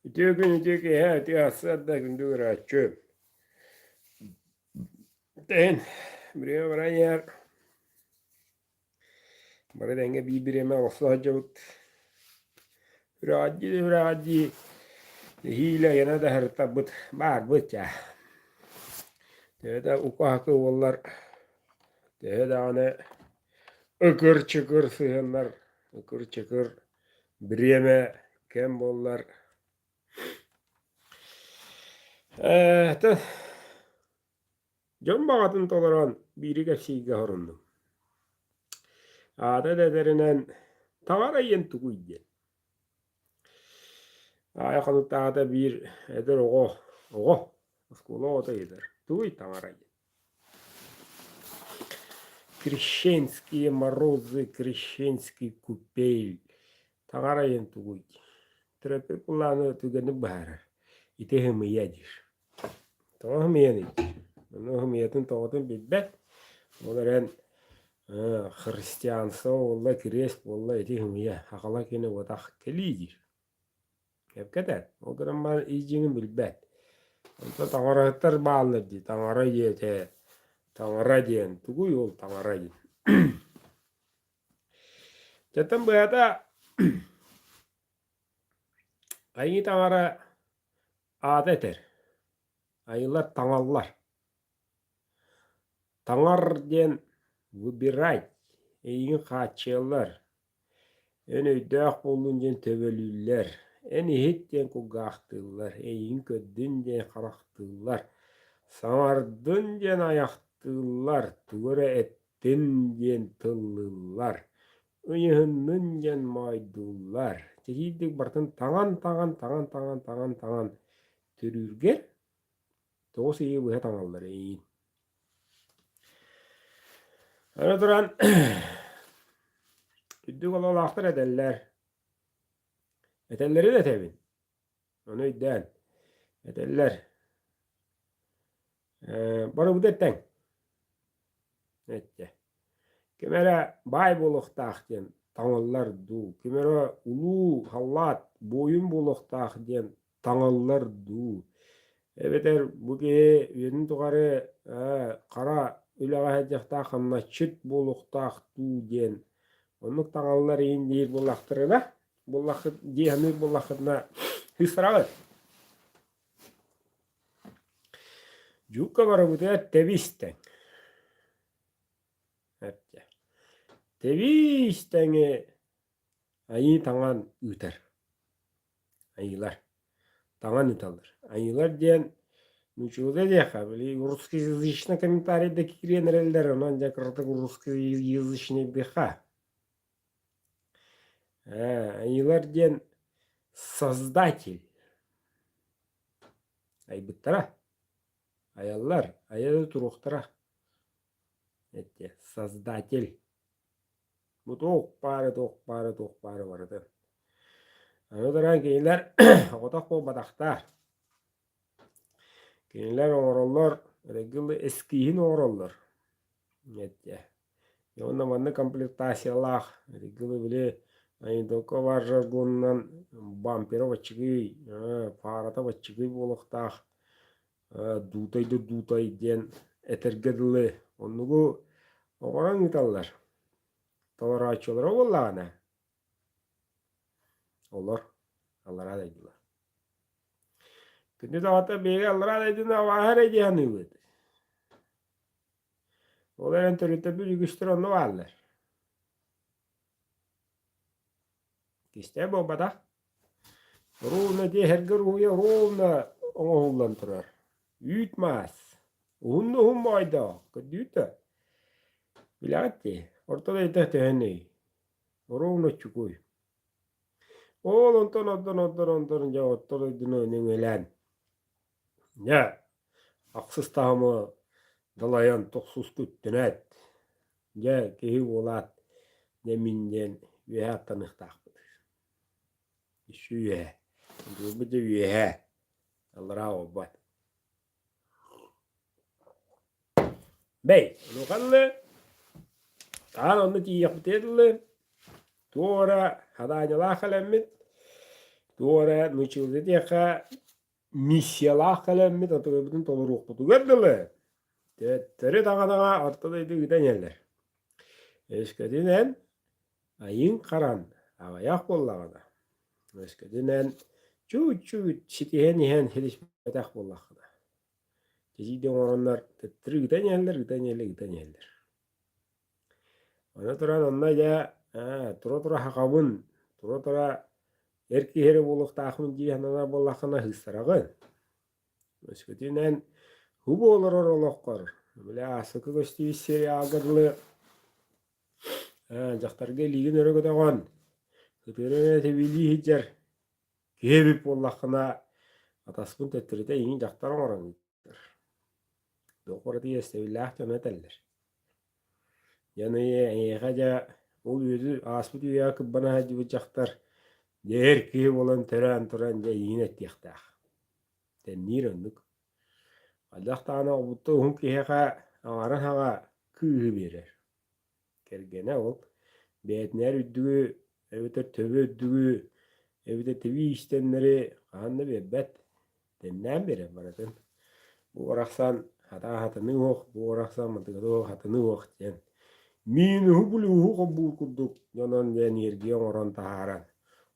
Үтүө күн, үтүө киэһэ, үтүө сарсыарда күндү көрөөччү. Тэһин, бириэмэ баран иһэр. Бары тэҥҥэ биир бириэмэ олохсо сылдьабыт. Үрэҕэлдьии үрэҕэлдьии нэһиилэ айана да сырыттарбыт баарбыт чаа. Төһө да уку-аһакы буоллар, төһө даҕаны Ыкыр-чыкыр сыһыаннар, ыкыр-чыкыр бириэмэ кэм буоллар Ээ, дьон баҕатын толорон биири кэпсииргэ соруннум. Аата да этэринэн, таҥара ийэн тугуй диэн. Аайа хонуктааҕыта биир эдэр оҕо, оҕо, оскуола оҕото ыйытар: «Тугуй таҥара?» диэн. Крещенские морозы, крещенский купель таҥара диэн тугуй? Төрөппүт былааны түгэнник быһаарар. Ити ымыйа диир. Тоҕо ымыйаный? Ону ымыйатын тоҕотун билбэт. Ол эрэн христианство буолла, кириэс буолла ити ымыйа. Сахалар кини уотах кэлии диир. Сөпкө этэр. Ол гынан баран ис дьиҥин билбэт. Онтон таҥараһыттар бааллар дии. Таҥара диэтэ, таҥара диэн. Тугуй ол таҥара диэн? Дьэтэн быһата Айыы таҥара аата этэр. Айыылар таҥаллар. Таҥар диэн выбирать, эйигин хааччыйаллар. Эн өйдөөх буоллун диэн төбөлүүллэр, эн иһит диэн кулгаахтыыллар, эйигин көрдүн диэн харахтыыллар, саҥардын диэн айахтыыллар, тугу эрэ эттин диэн тыллыыллар, ыйыһыннын диэн моойдууллар. Тириирдик барытын таҥан-таҥан, таҥан-таҥан, таҥан-таҥан төрүүргэр 9 ыйы быһа таҥаллар эйиин. Аны туран үрдүк олоолоохтор этэллэр. Этэллэрин этэбин. Ону өйдөөн. Этэллэр. Э, барыбыт этэҥ. Эттэ. Ким эрэ баай буолуохтаах диэн таҥыллар дуу, ким эрэ улуу халлаат буойун буолуохтаах диэн таҥыллар дуу, эбэтэр бу киһи үйэтин тухары хара үлэҕэ сылдьыахтаах хамначчыт буолуохтаах дуу диэн оннук таҥаллар иһин диир буоллахтарына буоллаххыт дии саныыр буоллаххытына сыыстараҕыт. Дьуукка барыбытыгар тэбис-тэҥ. Эптэ. Тэбис-тэҥи айыы таҥан ыытар. Айыылар. Таҥан ыыталлар. Айыылар диэн нууччалыы диэххэ, били русскоязычный комментарий да киириэн эрэллэр, онон дьэ кыратык русскоязычныйдыха. Ээ, айыылар диэн создатель. Айбыттара. Айаллар, айа да туруохтара. Эттэ, создатель. Бу туох баара, туох баара, туох баара барыта. Аны туран кинилэр оҕотох буолбатахтар. Кинилэр оҥороллор, регилы эскиһин оҥороллор. Эттэ. Уонна маннык комплектациялаах регилы били айдока баар жаргонунан бампера баччыгый, паарата баччыгый буолуохтаах дуутай да дуутай диэн этэргэ дылы оннугу оҥорон ыыталлар. Толорооччулара буоллаҕына олор аллараа дойдулар. Күндү даҕата биһиги аллараа дойдуну абааһы эрэ дии саныыбыт. Ол эрэн төрүттэрбит үгүстэр онно бааллар. Кистэл буолбатах. Ровно дьиэһэргэ уруһуйа ровно оҥоһуллан турар. Үүт маас. Уһун да уһун моойдоох. Көрдүүт да? Билэҕит дии, орто дойду төһөнүй? Ровно чукуй. Ол онтон онтон онтон онтон дьэ орто дойдуну нөҥүөлээн дьэ ахсыс таһымы далайан тохсуска үктэнээт дьэ киһи буолаат дьэ мин диэн үөһэ аттаныахтаахпыт. Үсү үөһэ. Дьулбут дьэ үөһэ. Аллараа буолбат. Бэй, онуоха дылы, таан онно тиийиэхпитигэр дылы. Туора хадаанньалаах кэлэммит, туора нуччалыы диэххэ миссиялаах кэлэммит отугабытын толоруохпутугар дылы төттөрү даҕанаҕа орто дойду ыытан иһэллэр. Өскөтүнэн айыҥ харан аҕыйах буоллаҕына, өскөтүнэн чуут-чуут ситиһэн иһэн ситиспэтэх буоллаххына, тизийди оҥороннор төттөрү ыытан иһэллэр, ыытан иһэллэр, ыытан иһэллэр. Аны туран онно дьэ тура-тура хахабын, тура-тура эр киһи эрэ буолуохтаахпын дии сананар буоллаххына сыыстараҕын. Өскөтүнэн бу олорор олоххор, били ааспыкка көстүү сериалга дылы дьахтарга илиигин өрө көтөҕөн, ытыырын эрэ тэбиилии сылдьар киһи эбит буоллаххына, атаспын төттөрүтэ эйигин дьахтар оҥорон ыыттар. Туох барыта иэстэбиллээх дьоно этэллэр. Дьон эйиэхэ дьэ ол үөдү ааспыт үйэҕэ кырбана сылдьыбыт дьахтар дьэ эр киһи буолан төрөөн туран дьэ эйигин эттиэхтээх. Тэнниир оннук. Хайдах даҕаны оҕобуттан уһун киһиэхэ аҥарын хаҥа кыыһы биэрэр. Кэргэнэ ол бэйэтинээр үрдүгү эбэтэр төбө үрдүгү эбэтэр тибии иистэннэри хаһан да биэрбэт. Тэннээн биэрэр барытын. Бу барахсан хатаа хатаныы уох, бу барахсан мантыгата уох хатаныы уох диэн минуһу плюһу холбуур курдук дьонон диэн энергия оҥорон таһааран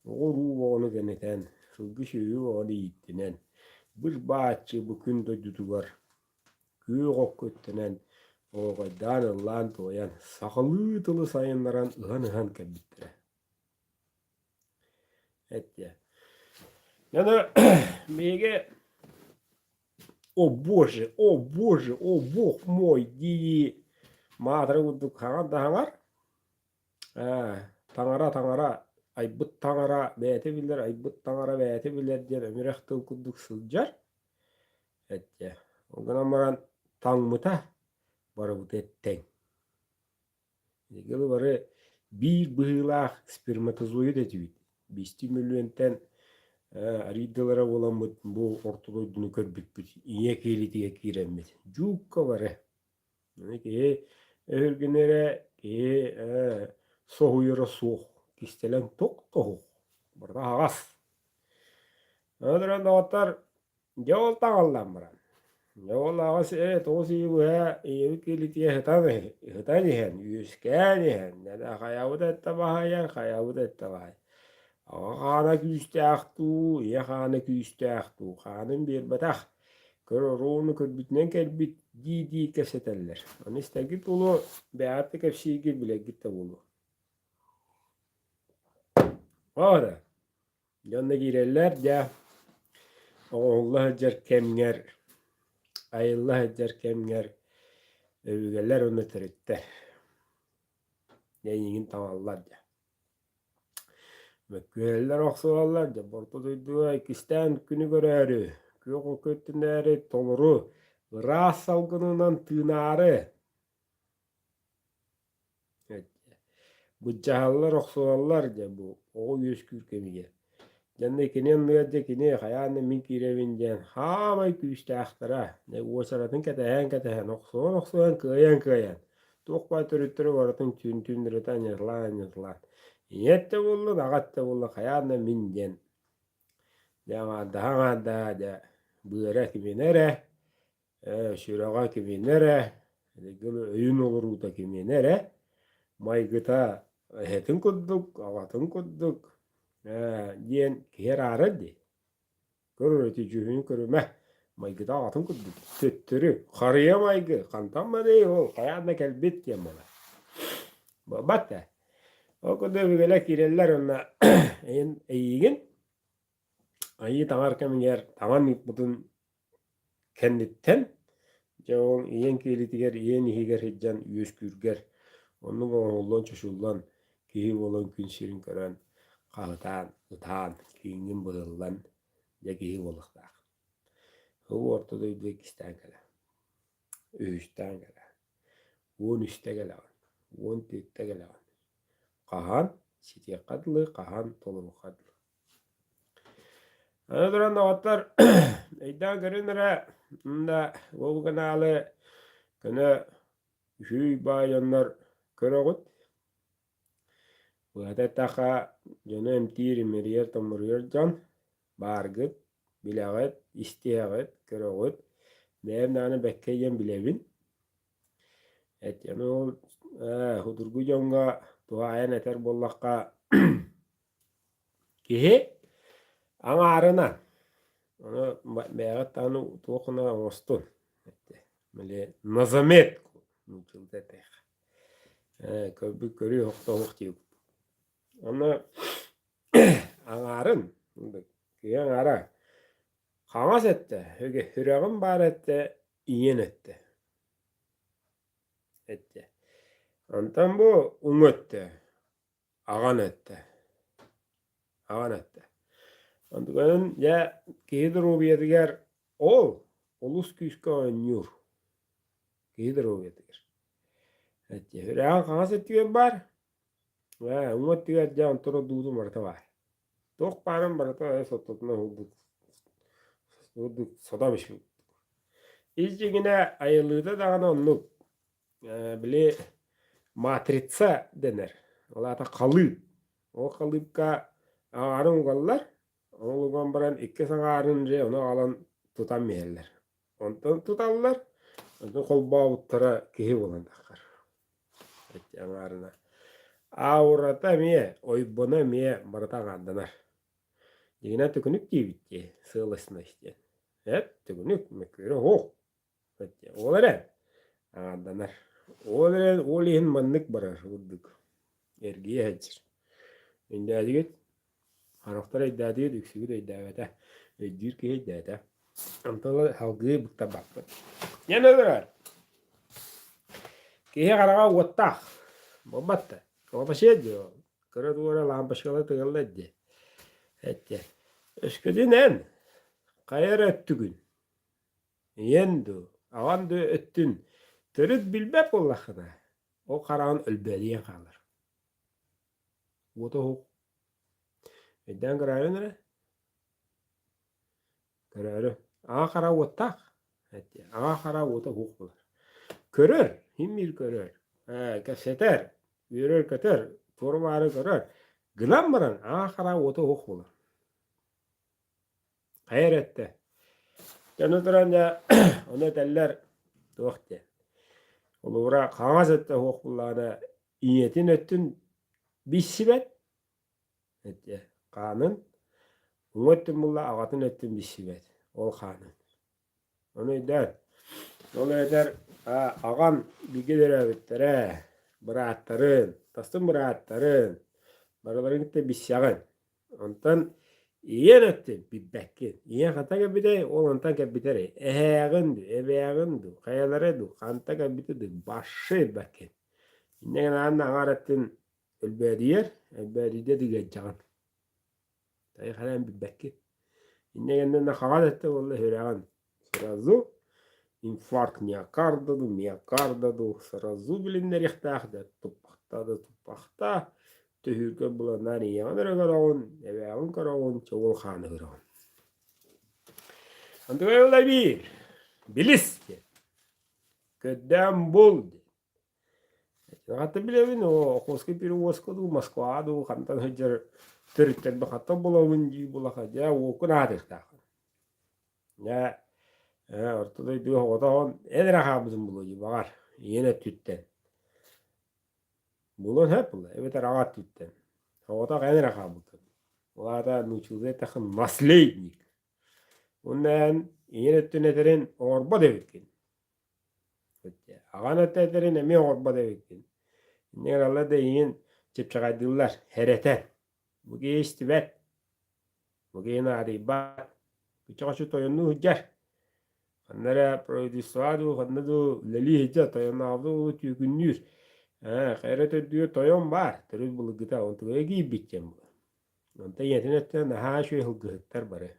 оҕо-уруу оҕону кэнитэн, сылгы-сүөһү оҕону ииттинэн, быр-бааччы бу күн дойдутугар күөх окко үктэнэн, оһуохайдаан ыллаан-туойан, сахалыы тылы сайыннаран ыһан-ыһан кэлбиттэрэ. Эттэ. Аны биһиги «О боже, о боже, о бог мой» дии маатыра курдук хаҥар да хаҥар. Таҥара, таҥара, айбыт таҥара бэйэтэ билэр, айбыт таҥара бэйэтэ билэр диэн өмүрэх тыл курдук сылдьар. Эттэ. Ол гынан баран таҥмыта барыбыта тэҥ. Игилы бары биир быһыылаах сперматозоид этибит. Биэстии мөлүйүөнтэн арыйдылара буоламмыт бу орто дойдуну көрбүппүт, ийэ киэлитигэр киирэммит. Дьуукка бары. Аны киһи өһүргэнэрэ, киһи соһуйара суох, кистэлэҥ тох-тоһук, барыта аһаҕас. Аны туран доҕоттор, Дьэ ол таҥаллаан баран, дьэ ол аҕыс 9 ыйы быһа ийэбит киэлитигэр сытан сытан иһэн, үөскээн иһэн, хайабыт эттэ баһыйар, хайабыт эттэ баһыйар. Аҕа хаана күүстээх дуу, ийэ хаана күүстээх дуу, хаанын биэрбэтэх, көр оруону көрбүтүнэн кэлбит дии-дии кэпсэтэллэр. Аны истэргит буолуо, бэйэҕит да кэпсииргит, билэргит да буолуо. Оо да Дьонно киирэллэр дьэ, оҥоһулла сылдьар кэмҥэр, айылла сылдьар кэмҥэр өбүгэлэр уонна төрүттэр дьэ эйигин таҥаллар дьэ. Мөккүһэллэр охсуһаллар дьэ орто дойдуга иккистээн күнү көрөөрү, күөх окко үктэнээри толору ыраас салгынынан тыынаары Быдьаһаллар, охсуһаллар дьэ бу оҕо үөскүүр кэмигэр. Дьэ кини анныгар дьэ кини хайаан да мин киирэбин диэн хаамай күүстээхтэрэ. Дьэ уочаратын кэтэһэн-кэтэһэн, охсуһан-охсуһан, кыайан-кыайан туох баар төрүттэри барытын түүн-түүннэритэ анньыталаан-анньыталаан ийэ өттө буоллун, аҕа өттө буоллун хайаан да мин диэн дьэ аҥаардаһа-аҥаардаһа дьэ быара киминэ эрэ сүрэҕэ кимиэнэ эрэ, өйүн олоруута кимиэнэ эрэ, майгыта эһэтин курдук, аҕатын курдук диэн киһи араарар дии. Көр ити дьүһүнүн көрүмэ, майгыта аҕатын курдук, төттөрү, харыйа майгы, хантан барыай ол, хайаан да кэлбит диэн буолар. Буолбат да. Ол курдук өбүгэлэр киирэллэр уонна эйиигин айыы таҥар кэмигэр таҥан ыыппытын кэнниттэн дьэ ол ийэҥ киэлитигэр, ийэҥ иһигэр сылдьан үөскүүргэр оннук оҥоһуллан, чочуллан киһи буолан күн сирин көрөн, хаһытаан, ытаан, кииҥҥин быһыллан дьэ киһи буолуохтаах. Бу орто дойду иккистээн кэлэ, үһүстээн кэлэ, 13-тэ кэлэҕин, 14-тэ кэлэҕин. Хаһан ситиэххэ дылы, хаһан толоруохха дылы. Аны туран доҕоттор, өйдөөн көрүн эрэ, да ол каналы көнө үчүгэй баай дьоннор көрөҕүт. Быһата эттэххэ, дьону эмтиир, имэрийэр-томоруйар дьон бааргыт, билэҕит, истиһэҕит, көрөҕүт. Бэйэм даҕаны бэккэ диэн билэбин. Эт, ону ол судургу дьоҥҥо туһаайан этэр буоллахха, киһи аҥаарынан, ону бэйэҕит даҕаны туох гына оҥостун, били на заметку нууччалыы этиэххэ. Көрбүт көрүү оһохтоох диэбит. Онно аҥаарын, киһи аҥаара хаҥас өттө, сүрэҕим баар өттө, ийэн өттө. Өттө. Онтон бу уҥа өттө, аҕан өттө. Аҕан өттө. Онтукайын дьэ киһи доруобуйатыгар ол олус күүскэ оонньуур. Киһи доруобуйатыгар. Сүрэҕин хаҥас өттүгэр баар, уҥа өттүгэр дьэ онтон ордугутун барыта баар. Туох баарын барыта соттотуна уһулбут курдук сотом испит. Ис дьиҥинэ айыллыыта даҕаны оннук. Били матрица дэнэр. Ол аата халыып. Ол халыыпка аҥаарын угаллар, ол уган баран иккис аҥаарын дьэ ону аҕалан тутан биһэллэр. Онтон туталлар, онтон холбообуттара киһи буолан таххар. Аҥаарына. Аурата эмиэ, ойбоно эмиэ барыта аҥаарданар. Дьиҥинэн төкүнүк диэбит дии, сыаласнай диэн. Эт, төкүнүк, мөккүөрэ суох. Ол эрэн аҥаарданар. Ол эрэн ол иһин маннык барар курдук. Эргийэ сылдьар. Өйдөөтүгүт? Сорохтор өйдөөтүгүт, үксүгүт өйдөөбөтө. Өйдүүр киһи өйдөөтө. Онтон салгыы быктарбаппыт. Дьэ олорор. Киһи хараҕа уоттаах. Буолбат да. Вообще дии ол. Кыра туора лампочкалар тыгаллар дии. Эттэ. Өскөтүн эн хайа эрэ өттүгүн Ийэн дуу, аҕан дуу өттүн төрүт билбэт буоллаххына, ол хараҕын өлбөөдүйэн хаалар. Уота уһук. Өйдөөн көрөөрүн эрэ. Көрөөрү. Аҕа хара уоттаах. Аҕа хара уота уһук буолар. Көрөр, син биир көрөр. Кэпсэтэр, үөрэр-көтөр, туора-маары көрөр. Гынан баран аҕа хара уота уһук буолар. Хайа эрэ эттэ. Дьону туран дьэ ону этэллэр туох диэн. Холобура хаҥас өттө суох буоллаҕына ийэтин өттүн билсибэт эттэ хаанын, уҥа өттүн булла аҕатын өттүн билсибэт ол хаанын. Ону өйдөөн. Ол эбэтэр аҕам бииргэ төрөөбүттэрэ, бырааттарын, тастын бырааттарын барыларын кытта билсэҕин. Онтон ийэн өттүн билбэккин. Ийэҥ хантан кэлбитэй, ол онтон кэлбитэрий? Эһээҕин дуу, эбээҕин дуу, хайалара дуу, хантан кэлбитэ дуу, вообще билбэккин. Инньэ гынан аҥаар өттүн өлбөөдүйэр, өлбөөдүйдэ дыгыайдьаҕын. Хайаан билбэккин. Инньэ гэннэ хаҕан өттө буолла сүрэҕин сразу инфаркт миокарда дуу, миокарда дуу сразу билиннэриэхтээх да туппахта да туппахта түһүүргэ буланаар ийэҕин эрэ көрөҕүн, эбээҕин көрөҕүн, чоҕул хааны көрөҕүн. Антыгай ыла биир, билис диэн, көрдөөн бул диэн. Хата билэбин, Охотскай перевозка дуу, Москва дуу, хантан сылдьар төрүттэрбин хантан булабын дии булаха, дьэ уоккун аатыахтааххын. Дьэ, орто дойдуга оҕотоҕун эн эрэ хаалбытын булуо дии, баҕар, ийэн өттүттэн. Булуон сөп буолла, эбэтэр аҕа өттүттэн. Оҕотох эн эрэ хаалбыккын. Ол аата нууччалыы эттэххэ наследник. Уонна эн ийэн өттүн этэрин оҥорбот эбиккин. Аҕан өттө этэрин эмиэ оҥорбот эбиккин. Инньэ гыналлар да эйигин чыпчаҕайдыыллар, хэрэтэн. Бу киһи истибэт, бу киһи наадыйбат, кычча-хаччы тойоннуу сылдьар. Ханна эрэ правительство дуу, ханна дуу үлэлии сылдьар, тойоннообут уолу түөкүннүүр. Ээ, хайа эрэ төрдүгэр тойон баар, төрүт былыргыта, онтугайа киирбит диэн буолар. Онтон ийэтин өттүнэн наһаа үчүгэй сылгыһыттар бары.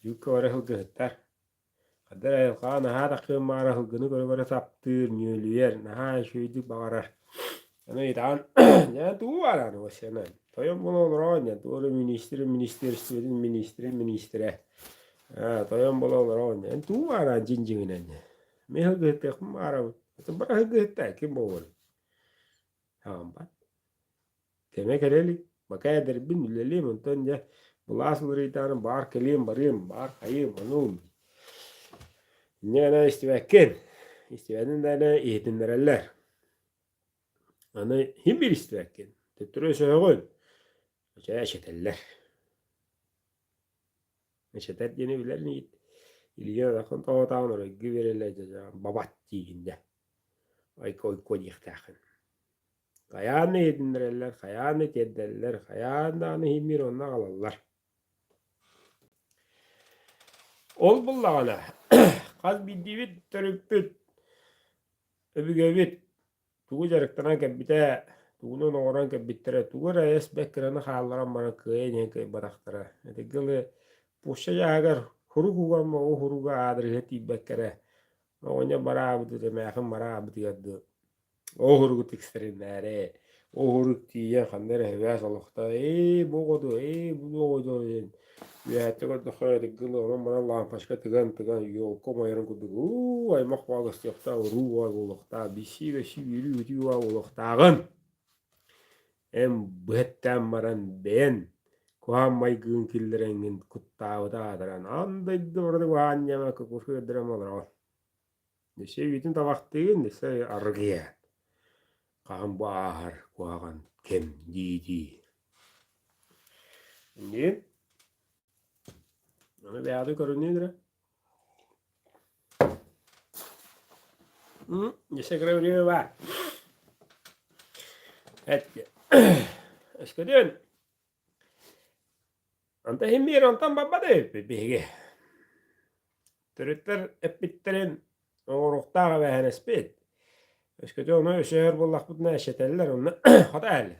Дьүүккэ бары сылгыһыттар. Хаддар айылҕаҕа наһаа да кыаммаары сылгыны көрө-көрө таптыыр, нүөлүйэр, наһаа үчүгэйдик баҕарар. Аны ыйытаҕын, дьэ тугу бааран Васяна, тойон буола олороҕун диэн, тугу эрэ министр министиэристибэтин министрин министрэ, аа, тойон буола олороҕун диэн, тугу бааран дьиҥ-дьиҥинэн диэн. Мин сылгыһыттыахпын баарабын. Бара сылгыһытта, ким буолуон. Хаампат. Кэмэ кэлэ илик, бакаа эдэрбин үлэлиэм, онтон дьэ былаас уларыйдаҕына баар кэлиэм, барыам, баар хайыам, онуум. Инньэ гынан истибэккин, истибэтин даҕаны иһитиннэрэллэр. Аны иһин биир истибэккин, төттөрү өсөһөҕүн, чэ эчэтэллэр. Эчэтэр диэни билэр инигит. Илиигин атаххын тоҕотоон оройго биэрэллэр дьэ бабат диигин дьэ. Ойко ойко диэхтээххин. Хайаан да иһитиннэрэллэр, хайаан да тиэрдэллэр, хайаан даҕаны иһин биир онно аҕалаллар. Ол буллаҕына, хас биирдиибит төрүппүт, өбүгэбит тугу дьарыктанан кэлбитэ, тугунан оҥорон кэлбиттэрэ, тугу эрэ эс бэрт кыраны хаалларан баран кыайан иһэн кыайбатахтара. Ити дылы пуоща дьааһыгар хурук уган оҕо хуруга аадырыһа тиийбэккэ эрэ оҕонньор бараабыт, эмээхин бараабытыгар дуу Оһуругу тиксэринээри, оһурук тиийэн ханна эрэ сибээс олохтоох ээ бу оҕо дуо, ээ бу оҕо дуо диэн үөһэттэн көрдөххө тыгын онон-манан лампочка тыган-тыган елка умайарын курдук уу аймах баҕа көстүөхтээх, уруу баҕа буолуохтаах, бисии-бэсии үөрүү-көтүү баҕа буолуохтааҕын эн быһа эттээн баран бэйэн куһаҕан майгыгын киллэрэҥҥин куттаабыта аатыран аан дойду барыта куһаҕан ньыма кукушка көрдөрөн олороҕун. Өссө үүтүн табахтыын, өссө арыгыйа. Хаһан бу ааһар куһаҕан кэм дии-дии. Инниин Аны бэйэҕитин көрүнүү эрэ. Өссө кыра время баар. Эт Өскөтүн Онтон иһин биир онтон барбат эбиппит биһиги. Төрүттэр эппиттэрин оҥоруохтаах эбээһинэспит. Өскөтө ону өсөһөр буоллахпытына эшэтэллэр онно хата эһэллэр.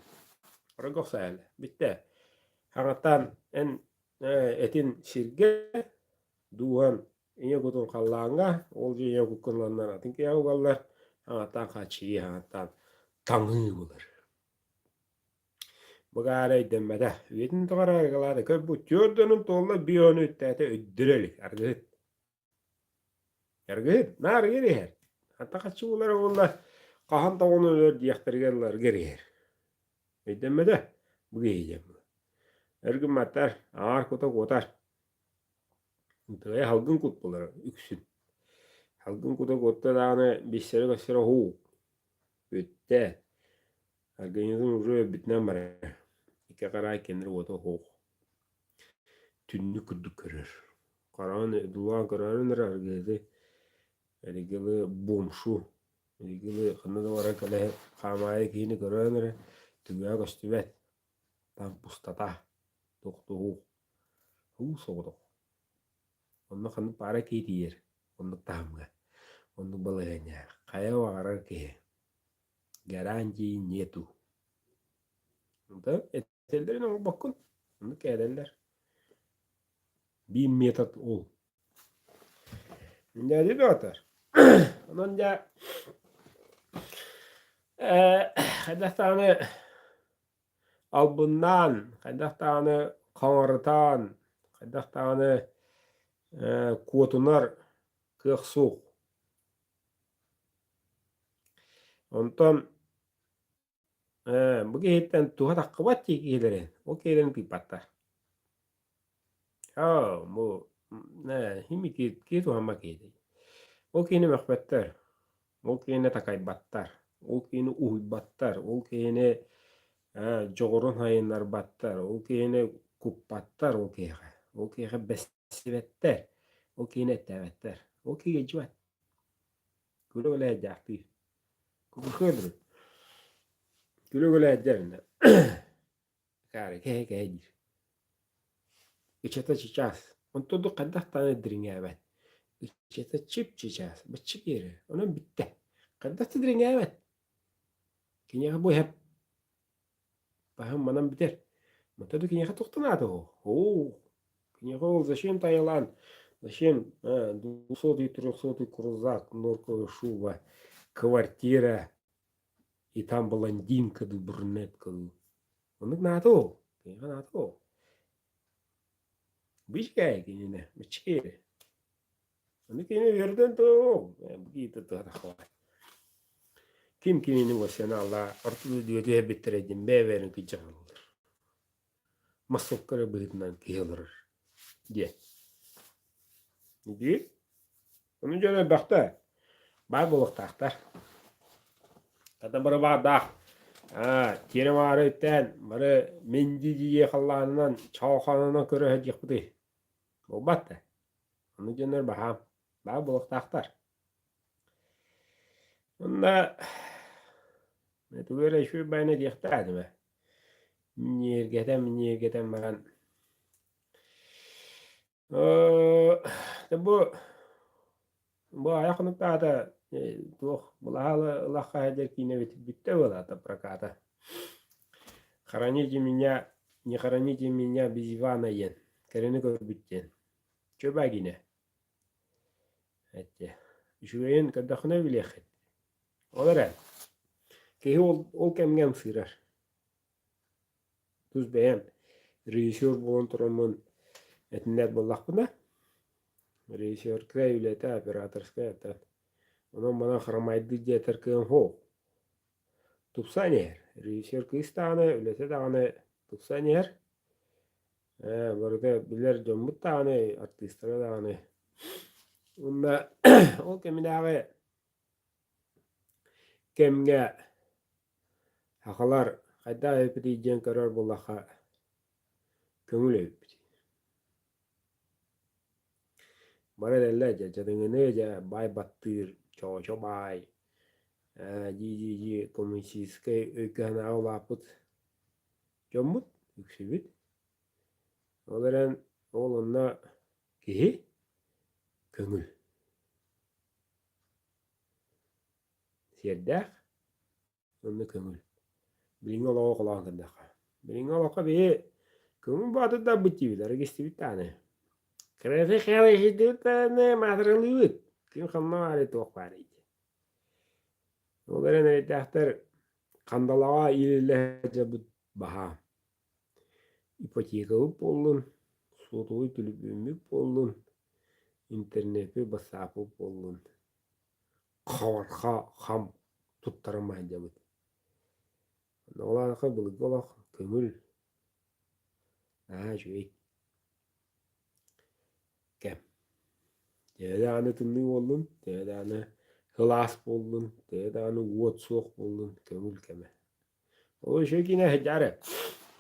Оройго охсо эһэллэр. Бүттэ. Хаҥаттан эн этин сиргэ дууһан ийэ кутун халлааҥҥа, ол дьиэ ийэ куккун ыланнар атын киһиэхэ угаллар, хаҥаттан хааччыйыы, хаҥаттан таҥыы булар. Быгаара өйдөммөтө, үйэтин тухары арыгылаата көрбүт түөрт уонун туолла биир уону үттээтэ өйдөрө илик арыгыһыт. Арыгыһыт, наар арыгы иһэр. Ханта хаччы булара буолла, хаһан тоҕону өлөр диэхтэригэр ыла арыгы иһэр. Өйдөммөтө, бу киһи диэн. Өр гымматтар, аҥаар кута куотар. Тыайа салгын кут булара үксүн. Салгын кута куотта даҕаны биссэрэ-көссөрө оһуу. Бүттэ. Организм уже өлбүтүнэн барар. Икки хараай кэннир уота оһох. Түннүк курдук көрөр. Хараҕын дулаан көрөөрүн эрэ аргыһыты эригилы бомшу эригилы ханна да баран кэлэ хаамаайы киһини көрөөн эрэ түгэҕэ көстүбэт. Там пустота. Тохтуһуу. Уу соҕотох. Онно ханнык паара киһи тиийэр оннук таһымҥа, оннук балаһыанньа. Хайа баҕарар киһи гарантии нету. Да этэллэрин оҥорбоккун, оннук кээдэллэр. Биир метод ол. Дьэ бөҕөтөр. Онон дьэ хайдах даҕаны албыннаан, хайдах даҕаны хаҥарытаан, хайдах даҕаны куотунар кыах суох. Онтон бу киһиттэн туһа таххыбат дии киһилэрин, ол киһилэрин тыыппаттар. Аа, бу хими киһи туһаммат киһи Ол киһини мөхпөттөр, ол киһини такайбаттар, ол киһини уһуйбаттар, ол киһини дьоҕурун сайыннарбаттар, ол киһини куппаттар ол киһиэхэ, ол киһиэхэ бэссибэттэр, ол киһини эттээбэттэр, ол киһи дьыбат. Күлэ-күлэ Күлэ-күлэ Кэһэ-кэһэ диир. Ычата чычаас. Онтон хайдах даҕаны дириҥээбэт. Ычата чип-чычаас, бачча биэрэр. Онон бүттэ. Хайдах да дириҥээбэт. Киниэхэ бу иһэп таһым манан бүтэр. Онтон да киниэхэ туохтан аата оһо? Оо, киниэхэ ол зачем Таиланд, зачем двухсотый, трехсотый крузак, норковая шуба, квартира, и там блондинка дуу, брюнетка дуу. Оннук наата ол. Киниэхэ наата ол. Бичкэй кинини, бичкэй. Ону кини үөрдэн туох, бу киһи тыһа таххалай. Ким кинини Васяналаа орто дойдуга түһэрбиттэрэ диэн бэйэ-бэйэлэрин кыдьаҕалыыллар. Массовка эрэ быһыытынан киһи олорор диэн. Дии. Ону дьон элбэхтэ. Баар буолуохтаахтар. Хата бары баардаах. Аа, тиэрэ маары үттээн, бары мин дии-дии халлаанынан, чаоханынан көрө сылдьыахпытый. Буолбат да. Ону дьоннор баһаам. Баар буолуохтаахтар. Онно тугу эрэ үчүгэй баайына диэхтээх этим ээ. Минньиэргэтэн, минньиэргэтэн баран бу бу айах хонуктаата туох былаһа ылахха сылдьар киинэбит бүттэ буолаата проката. Хороните меня, не хороните меня без Ивана диэн кэрэни көрбүт диэн. Чөбө киинэ. Эттэ. Үчүгэйин көрдөххүнэ билиэххит. Ол эрэн, киһи ол, ол кэмҥэ ымсыырар. Тус бэйэм режиссер буолан тураммын этинэр буоллахпына, режиссерскай үлэтэ, операторскай это онон манан храмайдыыр диэтэр кыам суох. Тупсан иһэр. Режиссер кыыс даҕаны, үлэтэ даҕаны тупсан иһэр. Ээ, барыта билэр дьоммут даҕаны, артыыстара даҕаны. Уонна ол кэминээҕи кэмҥэ сахалар хайдах эбиппитий диэн көрөр буоллахха, көҥүл эбиппит. Бары этэллэр дьэ дьадаҥыны дьэ баай баттыыр, чоочо баай, ээ дии-дии-дии коммунистическай өйгө-санааҕа улааппыт дьоммут үксүбүт. Ол эрэн ол онно киһи көҥүл. Сиэрдээх уонна көҥүл. Билиҥҥи олоҕу холоон көрдөххө. Билиҥҥи олоххо биһи көҥүл боотурдарбыт диибит, арыгы истибит даҕаны. Кырасы иһирдибит даҕаны маатыралыыбыт. Ким ханна баарый, туох баарый диэн. Ол эрэн эрэйдээхтэр хандалаҕа иилиллэ сылдьарбыт баһаам. Ипотекабыт буоллун, суотабай төлөпүөммүт буоллун, интернеппит, бассааппыт буоллун хабарха хам туттаран сылдьабыт. Ол аата былыргы олох көҥүл, наһаа үчүгэй кэм. Төһө даҕаны тымныы буоллун, төһө даҕаны сылаас буоллун, төһө даҕаны уот суох буоллун көҥүл кэмэ. Ол үчүгэй киинэ сылдьаары.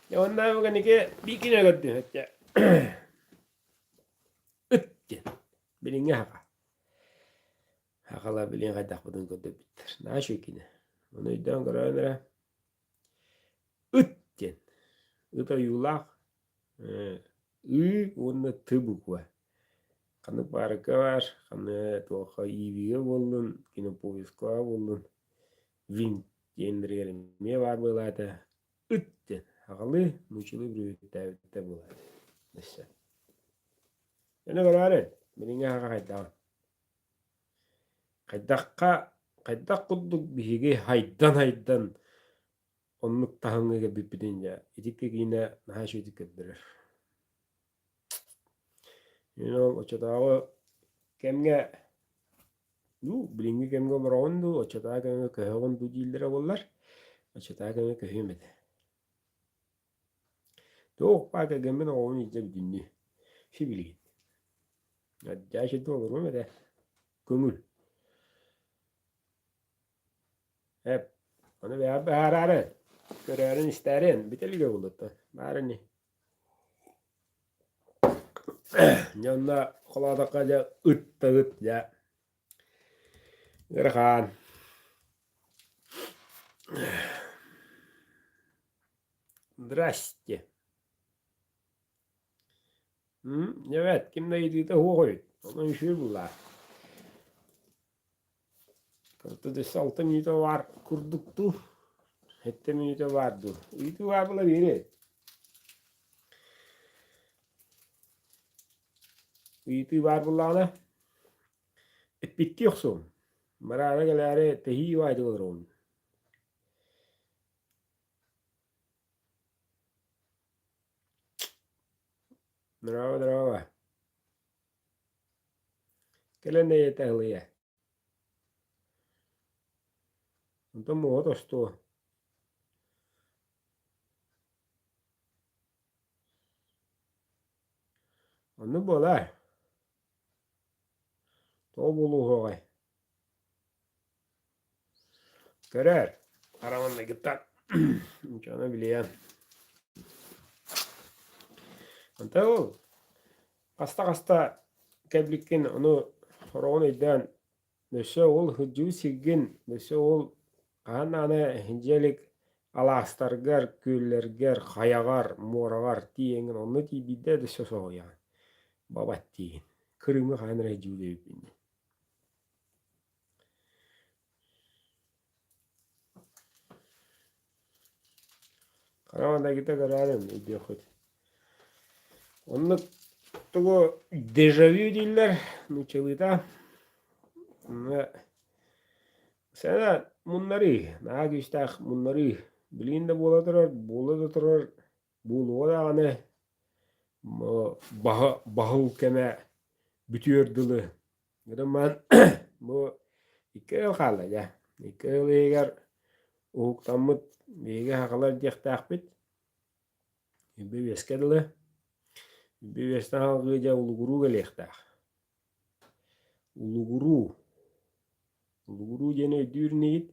Дьэ уонна бу кэнники биир киинэ көрдүм өттө Ыт диэн. Билиҥҥи аһаҕа. Аҕала билигин хайдахпытын көрдөрбүттэр. Наһаа үчүгэй киинэ. Ону өйдөөн көрөөн эрэ Ыт диэн. Ыт ойуулаах ыы уонна т буква. Ханнык баарыкка баар, ханна туохха иивигэ буоллун, кинопоискаҕа буоллун, винт диэннэригэр эмиэ баар буолаата. Ыт диэн аҕалыы нууччалыы бүрүөттээбиттэр буолаата. Өссө. Аны көрөөрү, билиҥҥи аһаҕа хайдаҕын. Хайдахха, хайдах курдук биһиги хайдан-хайдан оннук таһымҥа кэлбиппитин дьэ, ити киинэ наһаа үчүгэйдик көрдөрөр. Мин ол оччотооҕу кэмҥэ дуу, билиҥҥи кэмҥэ олороҕун дуу, оччотооҕу кэмҥэ көһөҕүн дуу дииллэрэ буоллар, оччотооҕу кэмҥэ көһүөм этэ. Туох баар кэргэммин оҕобун илдьэ бүтүннүү. Сибилигин. Дьэ сиргэ олоруом этэ. Көҥүл. Эп, ону бэйэҕэр быһаараары, көрөөрүн истээрин, бүтэ илигэ буолуоттан. Баар ини. Дьэ онно холоотоххо дьэ ыт да ыт дьэ ыарахан. Здрасте. Эбээт, ким да ыйытыыта суох эбит. Онон үчүгэй буллаа. Кырты өссө алта мүнүүтэ баар курдук дуу, сэттэ мүнүүтэ баар дуу. Ыйытыы баар буола биэриэ. Ыйытыы баар буоллаҕына, эппиттии охсуом. Бараары кэлээри тэһии баайдык олоробун. Здорово, здорово. Кэлэн эйэтэ ыһылыйа. Онтон муоһа тостуо. Оннук буолаар. Тоҕо буолуоҕай? Көрөөр, хараманныгыттан дьону билиэм. Онто ол хаста-хаста кэлбиккин ону сороҕун өйдөөн өссө ол сылдьыбыт сиргин, өссө ол хаһан даҕаны дьиэ илик алаастаргар, күөллэргэр, хайаҕар, муораҕар тиийэҥҥин онно тиийбитэ өссө соһуйаҕын. Бабат диигин. Кырыымы хаһан эрэ дьүүлэ эбиппин диэн. Хараҥадагыта көрөөрүм өйдүөххүт. Оннук тугу дежавю дииллэр нууччалыыта. Сана муннарыы, наһаа күүстээх муннарыы. Билигин да буола турар, буола да турар, буолуоҕа даҕаны баһа баһыл кэмэ бүтүөр дылы Гынан бу икки ый хаалла дьэ. Икки ый иһигэр уһуктаммыт биһиги сахалар диэхтээхпит. Үбү үөскэ дылы. Үбү үөстэн салгыы дьэ улугуруу кэлиэхтээх. Улугуруу. Улугуруу диэни өйдүүр инигит.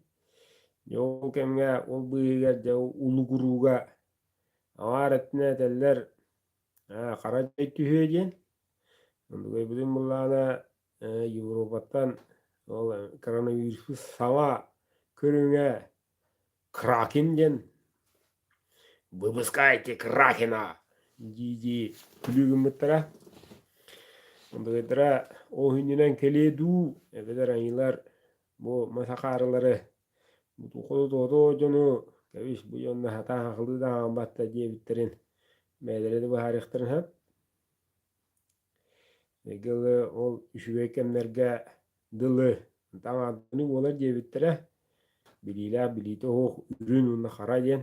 Дьэ ол кэмҥэ ол быыһыгар дьэ улугурууга аҥаар өттүнэн этэллэр хара дьай түһүө диэн. Онтукайбытын былаана Европаттан ол коронавирус саҥа көрүҥэ кракен диэн «Выпускайте кракена!» дии-дии күлүү гыммыттара. Онтукайдара ол иннинэн кэлиэ дуу, эбэтэр айыылар бу масахаарылары бу дьону кэбис бу дьонно сатаан хахылыы да хаамбатта диэбиттэрин бэйэлэрэ да быһаарыахтарын сөп. Дылы ол үчүгэй кэмнэргэ дылы таҥаардыны буолар диэбиттэрэ. Билиилээх билиитэ суох үрүн уонна хара диэн.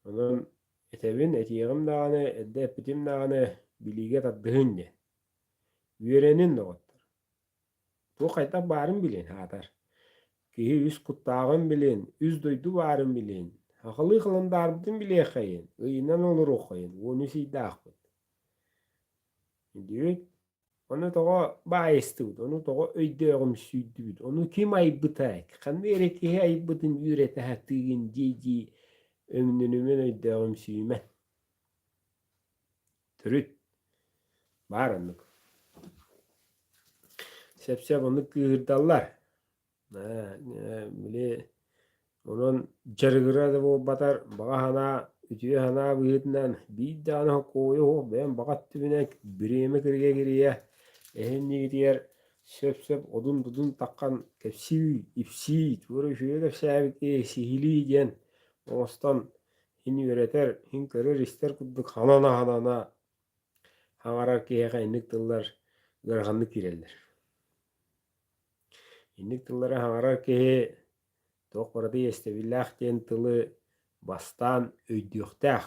Онон этэбин, этиэҕим даҕаны, эрдэ эппитим даҕаны билиигэ тардыһын диэн. Үөрэнин доҕоттор. Туох хайдах баарын билин, аатар. Киһи үс куттааҕын билин, үс дойду баарын билин, сахалыы халандаарбытын билиэххэйин, ыйынан олоруоххайын, 13 ыйдаахпыт. Өйдүүбүт? Ону тоҕо баайыстыбыт, ону тоҕо өйдөөҕүмсүйдүбүт, ону ким айбытай, ханнык эрэ киһи айбытын үөрэтэ сатыыгын дии-дии өҥнөнүмэн өйдөөҕүмсүйүмэн. Төрүт баар оннук. Сөп-сөп оннук кыыһырдаллар. Били онон дьарыгыра да буолбатар баҕа санаа, үтүө санаа быһыытынан биир даҕаны хокуойу суох бэйэм баҕа өттүбүнэн бириэмэ кирийэ-кирийэ эһиннигитигэр сөп-сөп одун-дудун таххан кэпсии, ипсии, туора үчүгэй кэпсээбит киһи сиһилии диэн оҥостон Һин үөрэтэр, һин көрөр-истэр курдук ханана-ханана хаҥарар киһиэхэ инник тыллар ыараханнык киирэллэр. Инник тыллары хаҥарар киһи туох барыта иэстэбиллээх диэн тылы бастаан өйдүөхтээх,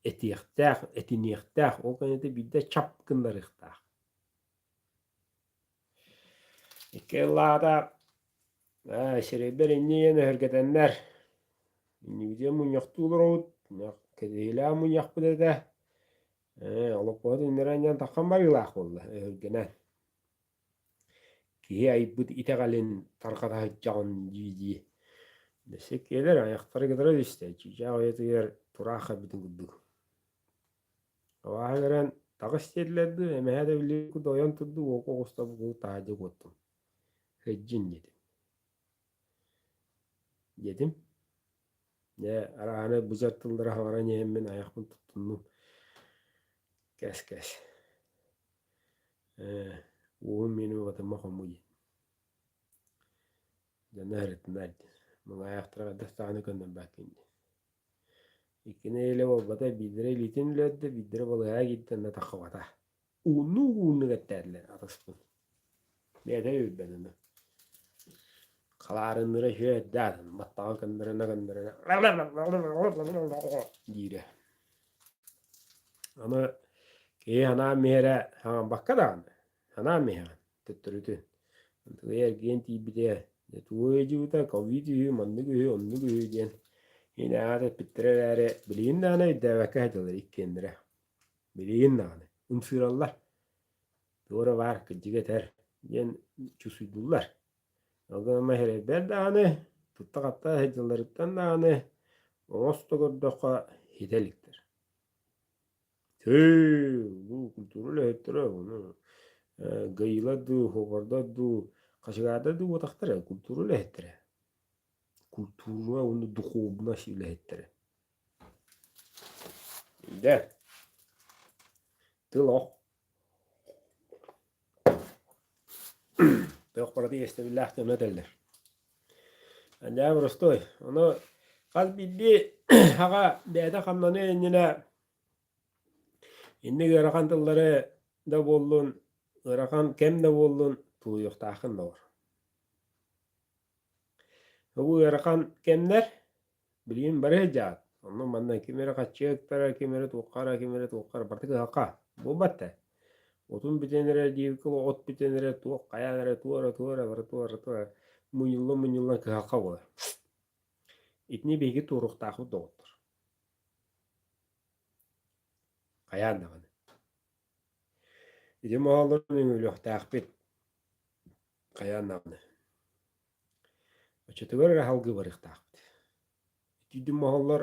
этиэхтээх, этиниэхтээх, ол кэнниттэн биирдэ чап гыннарыахтаах. Икки ыллаата сирэйбэр инньэ диэн өһүргэтэннэр, иннибитигэр мунньахтыы олоробут, кэтэһиилээх мунньахпыт этэ, олоппоһу түҥнэрэн диэн таххан барыылаах буолла өһүргэнэн. Киһи айбыт итэҕэлин тарҕата сылдьаҕын дии-дии. Өссө иккиэлэр айахтара кытара түстэ, чыычаах уйатыгар тураах эбитин курдук. Абааһы көрөн таҕыс диэтилэр дуу, эмэһэ да биллибит курдук ойон турду, уока оҕуста бу таһырдьа куоттум. Сылдьын диэтим. Диэтим. Дьэ, арааһынай быдьар тыллары хаҥаран иһэммин айахпын туттуннум. Кэс-кэс. Ээ, уоһум миэнэ батыма хомуй диэн. Дьоно ыһырыттынар диэн. Мыҥаайахтара хайдах даҕаны көннөрбөккүн диэн. Икки нэдиэлэ буолбата, биирдэрэ илиитин үлэрдэ, биирдэрэ балыыһаҕа киирдэ, онно таххыбата. Ууннуу-ууннук эттээтилэр атаспын. Бэйэтэ үөрбэт аны. Халаарынныра үһүө эрдэ атын, баттаҕын көннөрүнэ-көннөрүнэ диирэ. Аны киһи санаан миһэрэ хаҥаммакка даҕаны, санаан миһэҕин төттөрүтүн. Антыгыйа эргийэн тиийбитэ. Дьэ тугу ыалдьыбыта, ковид үһү, маннык үһү, оннук үһү диэн иһин аат эппиттэрэ эрээри, билигин даҕаны өйдөөбөккө сылдьаллар иккиэннэрэ. Билигин даҕаны ымсыыраллар. Туора баар кырдьыга этэр диэн чусуйдууллар. Ол гынан эрэйбэр даҕаны, тутта-хапта сылдьалларыттан даҕаны оҥосто көрдөххө ситэ иликтэр. Тыы, бу культура үлэһиттэрэ ону гаилар дуу, хуобардар дуу, хачыгаардар дуу буотахтар культура үлэһиттэрэ. Культура уонна духовность үлэһиттэрэ. Дэ, тыл ох. Туох барыта иэстэбиллээх дьоно этэллэр. Дьэ, боростуой. Ону хас биирдии аҕа бэйэтэ хамнаныа иннинэ инник ыарахан тыллары да буоллун, ыарахан кэм да буоллун тулуйуохтааххын доҕор. Бу ыарахан кэмнэр билигин бары сылдьаҕыт. Онно манна ким эрэ хаччы ыктара, ким эрэ туохха эрэ, ким эрэ туохха эрэ барыта кыһалҕа. Буолбат да. Отун бүтэн эрэ диэбиккэ от бүтэн эрэ туох хайаан эрэ туох эрэ туох эрэ бары туох эрэ туох эрэ мунньуллан-мунньуллан кыһалҕа буолар. Итини биһиги туоруохтаахпыт доҕоттор. Хайаан даҕаны. Ити моһоллорун үҥүүлүөхтээхпит. Хайаан даҕаны. Оччотугар эрэ салгыы барыахтаахпыт. Итиитин моһоллор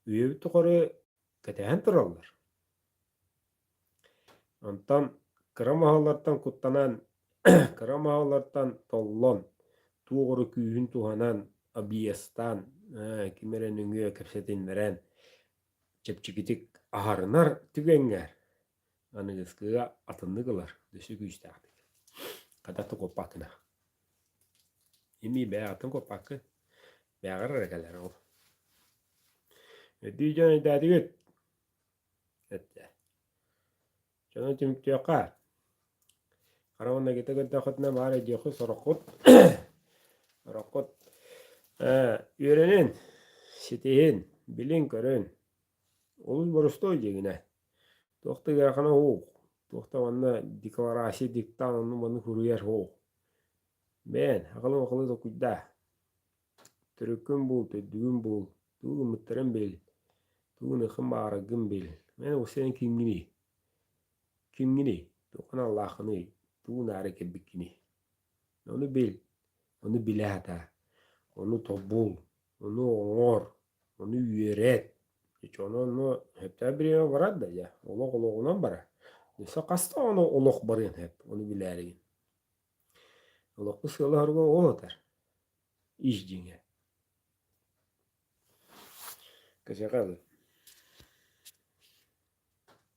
үйэбит тухары кэтэһэн тураллар. Онтон кыра моһоллортон куттанан, кыра моһоллортон толлон, туох эрэ күүһүн туһанан, объезтаан, ким эрэ нөҥүө кэпсэтиннэрэн, чэпчэкитик аһарынар түгэҥҥэр аныгыскыга атыннык ылар, өссө күүстээхтик. Хата тукуппаккына. Ими бэйэҕиттэн куоппаккын. Бэйэҕэр эрэ кэлэр ол. Өйдүү дьон өйдөөтүгүт? Эттэ. Дьону түмүктүөххэ. Хара уонна гита көрдөххүтүнэ баар өйдүөххүт сороххут. Сороххут үөрэнин, ситиһин, билин-көрүн. Олус боростуой дьиҥинэ. Туох да ыарахана суох. Туох да манна декларация, диктант онну-манны суруйар суох. Бэйэн, акылы-акылы толкуйдаа. Төрүккүн бул, төрдүгүн бул, тугу гыммыттарын бил, тугу гыныаххын баҕараргын бил. Эн ол сирэн кимҥиний? Кимҥиний? Туоххун аллааххыный? Тугу гынаары кэлбиккиний? Ону бил, ону билэ сатаа, ону тобул, ону оҥор, ону үөрэт. Ону онно сөптөөх бириэмэ барар да дьэ, олох олоҕунан барар. Өссө хаста ону олох барыан сөп, ону билээригин. Олохпут сыала-соруга ол этэр, ис дьиҥэ. Кэсэҕэ ылыы.